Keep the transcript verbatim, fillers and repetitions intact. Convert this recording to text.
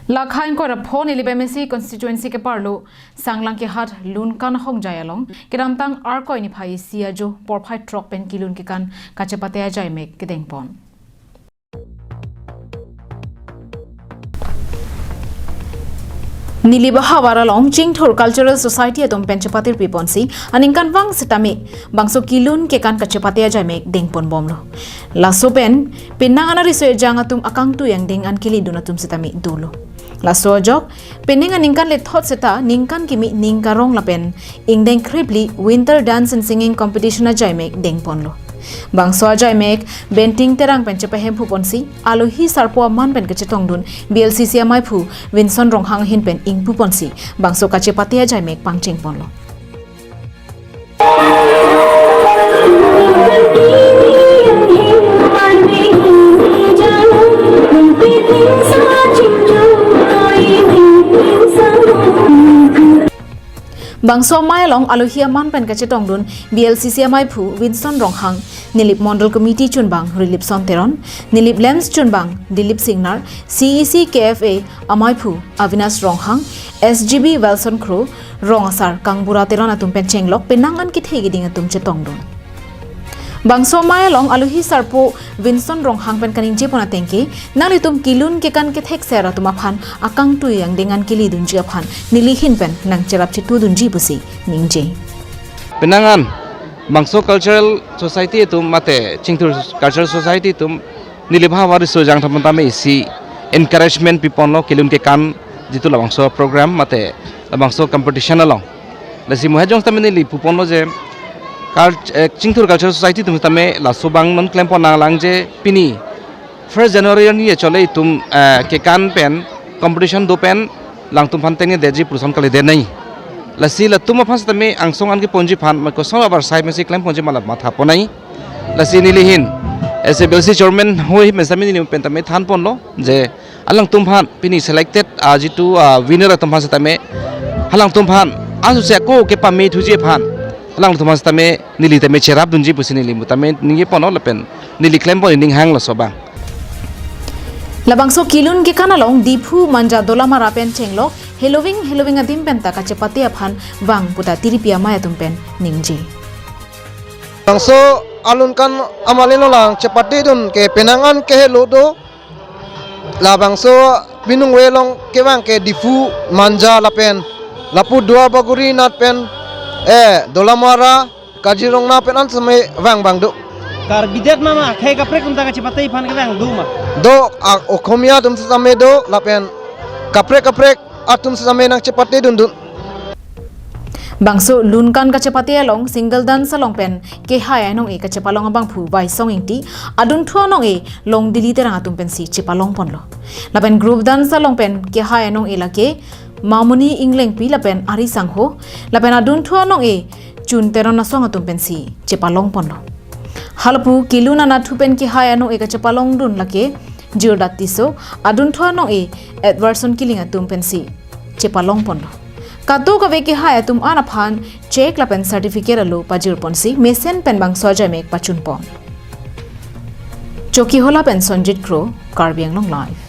Lakha ingkoi ra pho Nilip M A C constituency keparlo Sanglang Kehat Lunkan Hongjai along kedamtang Arkoi niphai isi ajo porphai throk pen kelun kekan kachepate ajaimek kedengpon. Nilip ahavar along Chingthur Cultural Society atum pen chepatirpi ponsi aningkanvang setame bangso kelun kekan kachepate ajaimek dengponbomlo. Laso pen penang an ariso ejang atum akangtui angdeng an kelidun atum setame dolo. Laso ajok penang aningkan lethot seta ningkan kimi ning karong lapen ingdeng khrip phli Winter Dance and Singing Competition ajaimek dengponlo. Bangso ajaimek Benting Terang pen chepahemphu ponsi, alohi sarpo aman pen kachetongdun B L C C amaiphu Vinson Ronghang ahin pen ingpu ponsi bangso kachepate ajaimek pangchengponlo. Bangso amei along alohi aman pen kachetongdun B L C C amaiphu Vinson Ronghang, Nilip Mondol Committee chunbang Rilipson Teron, Nilip LAMPS chunbang Dilip Singnar, C E C K F A amaiphu Avinash Ronghang, S G B Wilson Kro, rong asar Kangbura Teron atum pen chenglok penang an kethe keding atum chetongdun. Bangso amei along alohi sarpo Vinson Ronghang pen kaningjepon ateng ke, nanglitum kelun kekan kethekser atum aphan akangtui angdeng an kelidunji aphan neli ahin pen nangcherap chetudunji pusi ningje. Penang an bangso cultural society atum mate Chingthur Cultural Society atum Nilip ahavar ariso ejang atum tame isi encouragement piponlo kelun kekan jitu labangso program mate labangso competition along. Lasi mo hajong tame neli puponlo je cult-, eh, Chingthur Cultural Society atum tame laso abang non klempon nanglang je pini first January arni chole itum, eh, kekan pen competition do pen alangtum aphan tengne detji puson kalidet nai. Lasi latum aphan setame angsong an keponji aphan ma koson abar sai mesi klemponji ma la matha pon nai. Lasi neli ahin as a B L C chairman hoi pen setame neli pen tame thanponlo je alangtum aphan pini selected, ah, jitu, ah, winner atum aphan setame alangtum aphan asu se ako kepame thuji aphan alangtum aphan setame neli tame cherapdunji pusi neli mo tame ningjeponlo lapen neli klempon ning hanglo laso abang. Labangso kelun kekan along Diphu Manja Dolamara pen chenglok heloving heloving adim pen ta kachepate aphan vang puta tiripi amei atum pen ningje. Bangso alun kan amalin along chepatedun ke penang an kehelo do. Labangso pinung we along kevang ke Diphu Manja lapen lapu Duar Bagori nat pen, eh, Dolamara, Kaziranga pen an setame vang vang do. Karbi det ma ma akhei kaprek atum ta kachepate aphan kevang do ma? Do, a, Okhomia atum setame do lapen kaprek kaprek atum setame nangchepatedundun. Bangso lunkan kachepate along single dance along pen kehai anong-e kachepalong abangphu Vaisong Ingti, adunthu anong-e Longdili Terang atum pensi chepalongponlo. Lapen group dance along pen kehai anong-e lake Mamoni Inglengpi lapen Ari Sangho, lapen adunthu anong-e Chun Teron asong atum pensi chepalongponlo. Halapu kelun anatthu pen kehai anong-e kachepalongdun lake Jirdat Tisso, adunthu anong-e Edwardson Killing atum pensi chepalongponlo. Kadokave kehai atum an aphan cheque lapen certificate alo pajirponsi mesen pen bangso ajaimek pachunpon. Chokihola pen Sonjit Kro, Karbi Anglong Live.